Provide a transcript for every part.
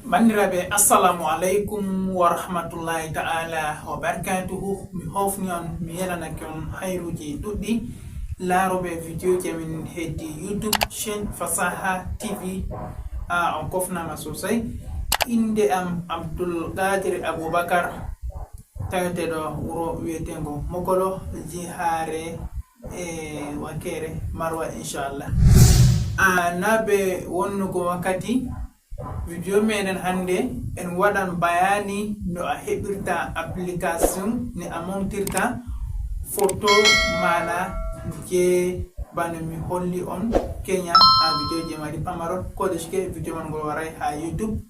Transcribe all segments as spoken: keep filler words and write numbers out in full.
Banndiraaɓe, assalamu aleykum wa rahmatullahi ta'ala wa barakatuhu. Mi hofni on, mi yelanake on hayruuji ɗuɗɗi. Laaroɓe vidéo ji amin heddi YouTube chaîne Fasaha T V. Ah, on kofnama sosai. Innde am Abdul Qadir Abubakar, taweteɗo wuro wiyetengo Mokolo, jihaare e Wakere, Marwa, inchallah. Ah, na be wonnugo wakkati. Video meɗen hannde, en waɗan bayani no a heɓirta application, ne a montirta photo maɗa je bana mi holli on Kenya ha video je mari pamaron, ko de ke video man ngol warai ha YouTube,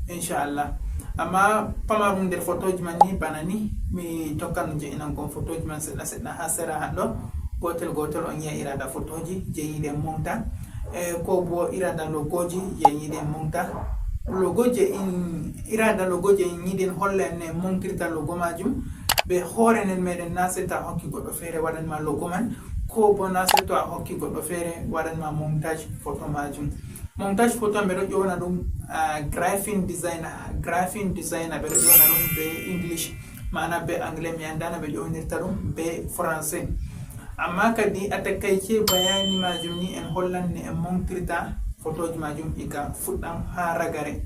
inchallah. Amma pamarum nder photoji man ni bana ni, mi tokkan je inan kon photoji man seɗɗa seɗɗa ha sera haɗɗo. Gotel gotel on yiya irada photoji je yiɗen monta. E, ko bo irada logoji je yiɗen monta. Logo je in, irada logo je in yiɗen holla en ne montirta logo majum. Be hoore nen meɗen na seto a hokki goɗɗo feere waɗan ma logo man. Ko bo na seto a hokki goɗɗo feere waɗan ma montage photo majum. Montage photo ɓe ɗo ƴona ɗum, ah, graphic designer. Graphic designer ɓe ɗo ƴona ɗum be English. Mana be anglais mi andana ɓe ƴonirta ɗum be français. Amma kadi a takaice bayani majum ni en hollan ne en montirta photoji majum iga fuɗɗam ha ragare.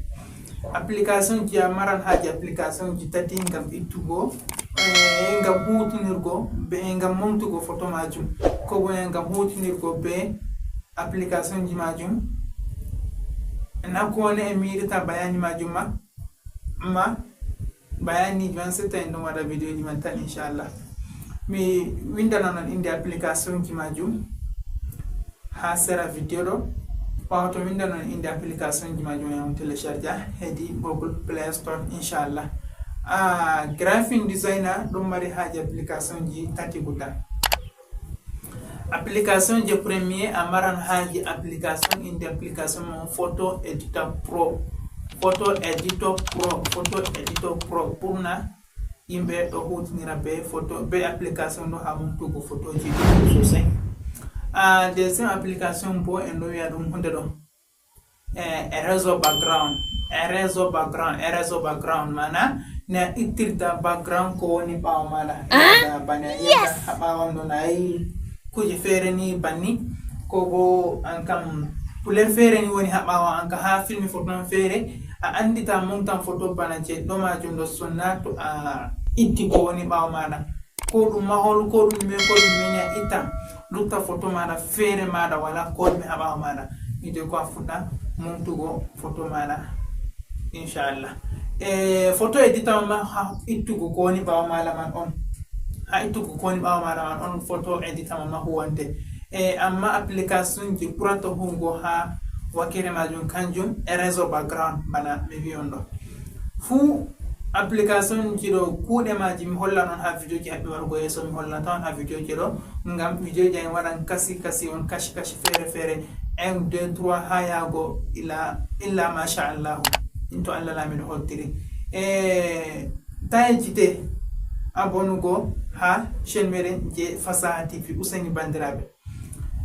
Application ji a maran haji application ji tati ngam ittugo, eh, ngam hutinirgo be ngam montugo photo majum. Ko bo ngam hutinirgo be application ji majum. Na ko ne e mi yiɗata bayani majum ma, ma bayani ji man seto en ɗon waɗa video ji man tan, inchallah. Mi windanan on inde application ji majum ha sera video ɗo. Ɓawo to windanan on inde application ji majum, en on télécharge hedi Google Play Store, inchallah. Ah, graphic designer ɗum mari haji application ji tati guda. Application je premier a maran haji application inde application mo Photo Editor Pro. Photo Editor Pro, Photo Editor Pro ɓurna yimɓe ɗo hutinira be photo, be application ɗo ha montugo photoji ɗuɗɗum sosai. Ah, deuxième application bo en ɗo wiya ɗum hunde ɗo. Eh, eraser background. Eraser background, eraser background mana ne a ittirta background ko woni ɓawo maɗa. Ah? Bana yes. Ha ɓawo ɗo na yi kuje feere ni banni. Ko bo an kam couleur feere ni woni ha ɓawo an ka ha filmi photo man feere. A andita montan photo bana je ɗo majum ɗo sonna to a itti ko woni ɓawo maɗa. Ko ɗum mahol, ko ɗum ɗume, ko ɗum ɗume ni a ittan. Lutta photo maɗa feere maɗa wala ko ɗume ha ɓawo maɗa. Hide ko a fuɗɗa montugo photo maɗa. Inchallah. E photo editor ma ha ittugo ko woni ɓawo maɗa man on. Ha ittugo ko woni ɓawo maɗa man on photo editor ma huwante. E amma application ji ɓurata huwugo ha wakere majum kanjum eraser background bana mi wi on ɗo. Fu application ji ɗo kuuɗe maji mi hollan on ha video ji haɓɓi warugo yeeso, mi hollata on ha video ji ɗo ngam video ji en waɗan kasi kasi on kashi kashi feere feere, un deux trois ha yago illa illa masha Allah. Into Allah lamiɗo holtiri. E taye jite abonugo ha chaîne meɗen je Fasaha T V useni bandiraɓe.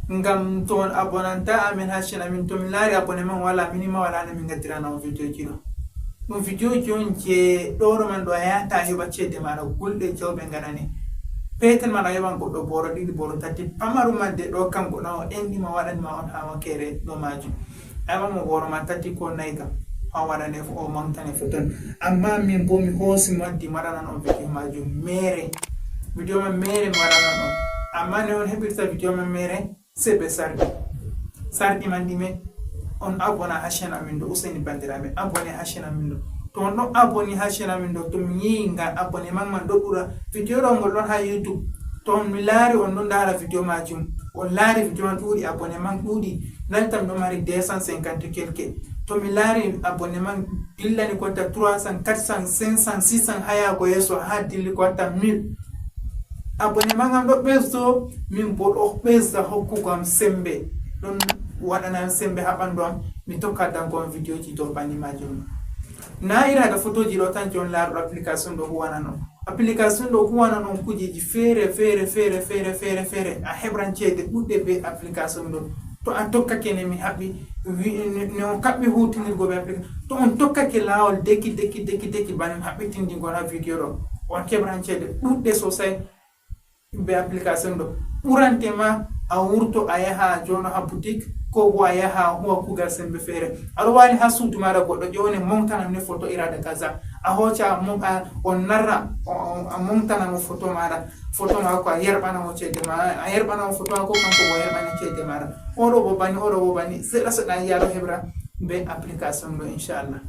Ngam to on abonanta amin ha chaîne amin, to mi laari abonnement wala minima wala no min gaddirana on video ji ɗo. Ɗum video ji on je ɗo ɗo man ɗo a yahata a yoɓa ceede maɗa gulɗe jawɓe ganane. Petel man a yoɓan goɗɗo boro ɗiɗi boro tati pamaru man de ɗo kam goɗɗo o enɗi ma waɗani ma on ha wakere ɗo majum. A yoɓan mo boro ma tati ko nayi kam. Ha waɗane o mantane fo ton. Amma min bo mi hoosi mi waddi mi waɗanan on video majum mere. Video man mere mi waɗanan on. Amma ne on heɓirta video man mere. Se be sarɗi. Sarɗi man ɗime on abona ha chaîne amin ɗo useni bandiraɓe abone ha chaîne amin ɗo. To on ɗo aboni ha chaîne amin ɗo to mi yiyi ngal abonnement man ɗo ɓura video ɗo ngol ɗon ha YouTube. To on mi laari on ɗo ndaara video majum on laari video man ɗuuɗi abonnement ɗuuɗi naltam ɗo mari deux cent cinquante quelque. To mi laari abonnement dillani ko watta trois cent, quatre cent, cinq cent, six cent ha yago yeeso ha dilli ko watta mille. Abonnement am ɗo ɓesdo min bo ɗo ɓesda hokkugo am sembe. Ɗon waɗana am sembe ha ɓandu am mi tokka dango on video ji dow banni majum. Na ira da photo ji ɗo tan je on laaruɗo application ɗo huwanan on. Application ɗo huwanan on kujeji feere feere feere feere feere feere a heɓran ceede ɗuɗɗe be application ɗo. To a tokkake ne mi haɓɓi, wi-, ne, ne on kaɓɓi huutinirgo ɓe application. To on tokkake laawol deki, deki, deki, deki, bana mi haɓɓitindi ngol haa video ɗo, on keɓran ceede ɗuɗɗe sosai be application ɗo. Ɓurante ma a wurto a yaha a jooɗo haa boutique, ko bo a yaha a huwa kuugal sembe feere. Aɗo waali haa suudu maaɗa, goɗɗo ƴoone momtana ne photo irada kaza. A hooca a mom-, a, on narra, o, o, a momtana mo photo maaɗa. Photo maako a yerɓana mo ceede ma, a yerɓana mo photo maako, kanko bo o yerɓane ceede maaɗa. Oɗo bo bani, oɗo bo bani, seɗɗa seɗɗa a yi'a ɗo heɓra be application ɗo, inchallah.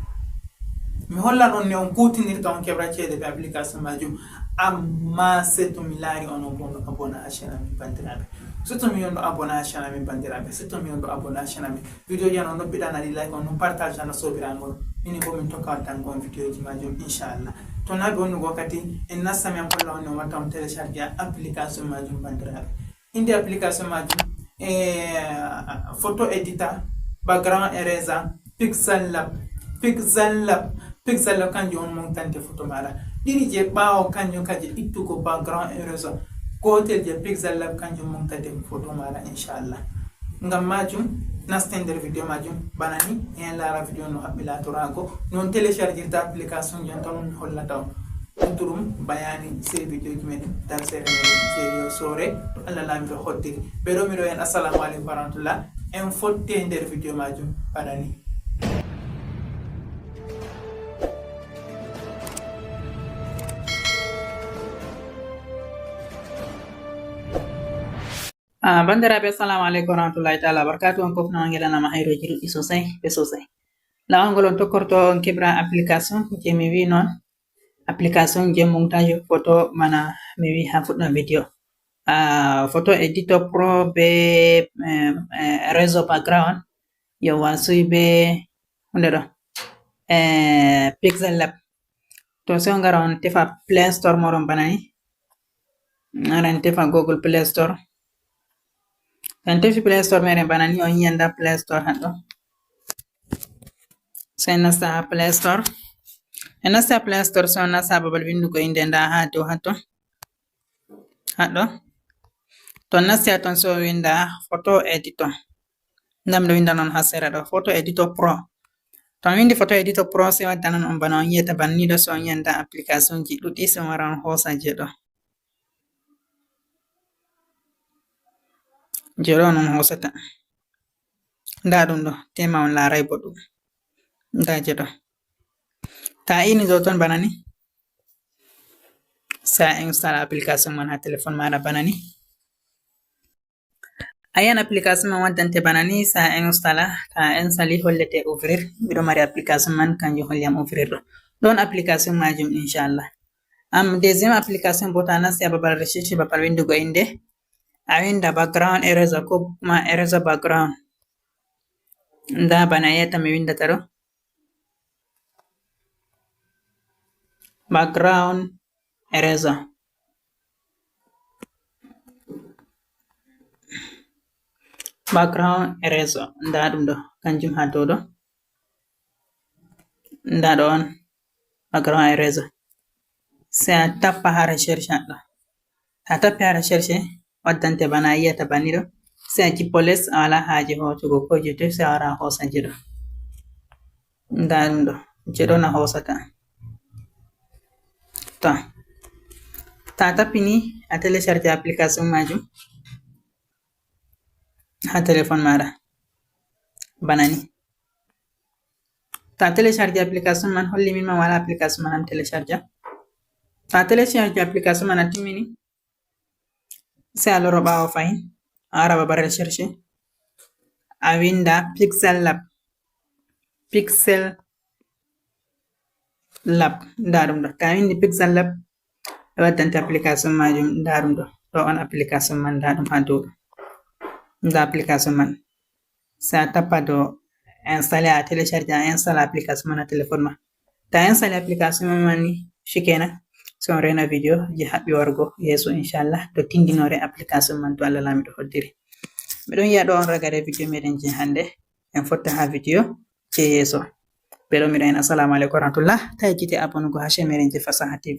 Mi hollan on ne on kuutinirta on keɓra ceede be application maajum. Amma se to mi laari on on bo on ɗo abonné haa chaîne amin, bandiraaɓe. Se to mi on ɗo abonné haa chaîne amin, bandiraaɓe. Se to mi on ɗo abonné haa chaîne amin. Video ji an on ɗo mbiɗa na ɗi like, on ɗon partage na soobiraaɓe mon. Mini bo min tokka waddango on video ji maajum, inchallah. To na ɓe wonnugo wakkati, en nasta mi an holla on no watta on télécharge application maajum, bandiraaɓe. Innde application maajum, eh, photo editor, background eraser, pixel lab, pixel lab, pixel lab kanjum on momtante photo maaɗa. Ɗiɗi je ɓaawo kanjum ka je ittugo background eraser. Gootel je pixel lab kanjum momtante photo maaɗa, inchallah. Ngam maajum, naste nder video maajum, bana ni, en laara video no haɓɓi laatoraago, non téléchargirta application jon tan on mi hollata on. Ɗum to ɗum bayani sey video ji men, darsere men je yo soore, to Allah laamiɗo hoddiri. Ɓe ɗo mi ɗo en assalamu aleykum wa rahmatullah. En fotte nder video maajum bana ni. Ah, bandiraɓe, assalamu aleykum wa rahmatullahi taala wa barakatuh. On fof no on ngeɗanama hayreji ɗuɗɗi sosai, be sosai. Lawol ngol on tokkorto on keɓra application je mi wi non. Application je montage photo mana mi wi ha fuɗɗam video. Ah, photo editor pro be, eh, eh, réseau background. Yewwa, sui be hunde ɗo. Eh, Pixel Lab. To, sai on ngara on tefa Play Store moɗon bana ni. Ngara on tefa Google Play Store. To on tefi Play Store meɗen bana ni, on yi'an nda Play Store haɗɗo. Sai nasta ha Play Store. En nasta ha Play Store, sai on nasta ha babal windugo inde nda ha dow hatto. Haɗɗo. To on nasti ha ton, sai on winda photo editor. Nda mi ɗo winda non ha sera ɗo, Photo Editor Pro. To on windi Photo Editor Pro, sai wadda non on bana on yi'ata banni ɗo, sai on yi'a nda application ji ɗuɗɗi, sai on wara on hosa je ɗo. Je ɗo on hosata. Nda ɗum ɗo, tema on laarai boɗɗum. Nda je ɗo. To a ini ɗo ton bana ni. Sai a install application man ha telephone maɗa bana ni. A yi'an application man waddante bana ni, sai a installa. To a instali, hollete ouvrir. Miɗo mari application man, kanjum holli am ouvrir ɗo. Ɗon application majum, inchallah. Am, deuxième application bo, to a nasti ha babal recherche, babal windugo inde, a winda background eraser ko ma eraser background. Nda bana yi'ata mi windata ɗo. Background eraser. Background eraser. Nda ɗum ɗo. Kanjum ha dow ɗo. Nda ɗo on. Background eraser. Sai a tappa ha recherche ɗo. To a tappi ha recherche, waddante bana a yi'ata banni ɗo. Sai a jippo les, a wala haje hotugo ko je toi, sai a wara a hosa je ɗo. Nda ɗum ɗo. Je ɗo na hosata. To. To a tappi ni, a télécharge application majum ha telephone maɗa. Bana ni. To a télécharge application man, holli min ma wala application man am télécharge. To a télécharge application man a timmini, sai a loro ɓawo fahin, a wara babal recherche, a winda Pixel Lab. Pixel Lab. Nda ɗum ɗo. To a windi Pixel Lab, ɓe waddante application majum. Nda ɗum ɗo. Ɗo on application man, nda ɗum ha dow ɗo. Nda application man. Sai a tappa dow installer, a télécharge, a installa application man ha telephone ma. To a instali application man ni, shikenan. Sai on rena video je haɓɓi wargo yeso, inchallah. To tindinore application man, to Allah laamiɗo hoddiri. Miɗon yi'a ɗo on ragare video meɗen je hande. En fotta ha video je yeso. Ɓe ɗo miɗo en assalamu aleykum wa rahmatullah. Ta yejjite abonugo ha chaîne meɗen je Fasaha T V.